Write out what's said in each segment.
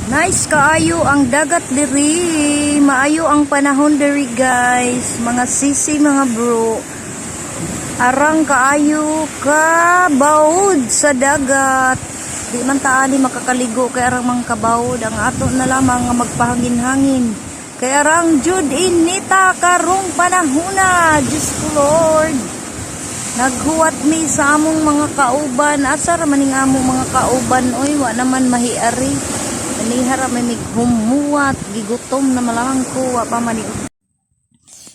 Nice kaayo ang dagat diri. Maayo ang panahon diri, guys. Mga sisi, mga bro. Arang kaayo ka baud sa dagat. Di man ta ani makakaligo kay arang mang kabaud. Ang ato na lamang nga magpahangin-hangin. Kay arang jud inita karong panahona. Diyos ko, Lord. Naghuwat mi sa among mga kauban. Asa ra man ning among mga kauban, oy? Wa naman mahiari. Aniha ra may humuwat, gigutom na malamang ko, wa pa man ni.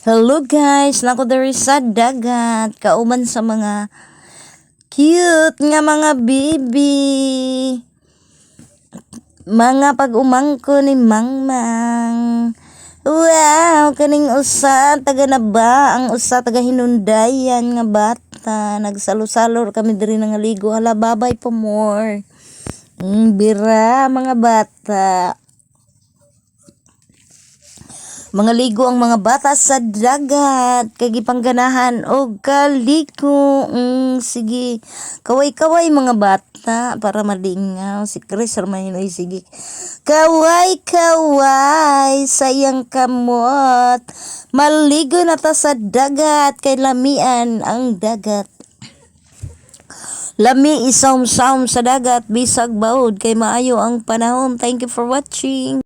Hello guys, nako diri sa dagat kauban sa mga cute nga mga bibi. Mga pag-umangko ni Mangmang. Wow, kaning usa taga na ba ang usa taga Hinundayan nga bata. Nagsalo-salo kami diri nga ligo. Hala, babay po more. Bira mga bata. Mga ligo ang mga bata sa dagat kay gipangganahan og kaliko. Sige. Kaway-kaway, mga bata, para malingaw. Si Chris Armahinoy, sige. Kaway-kaway sayang kamot. Maligo na ta sa dagat kay lamian ang dagat. Lami isawm-sawm sa dagat bisag baud kay maayo ang panahon. Thank you for watching.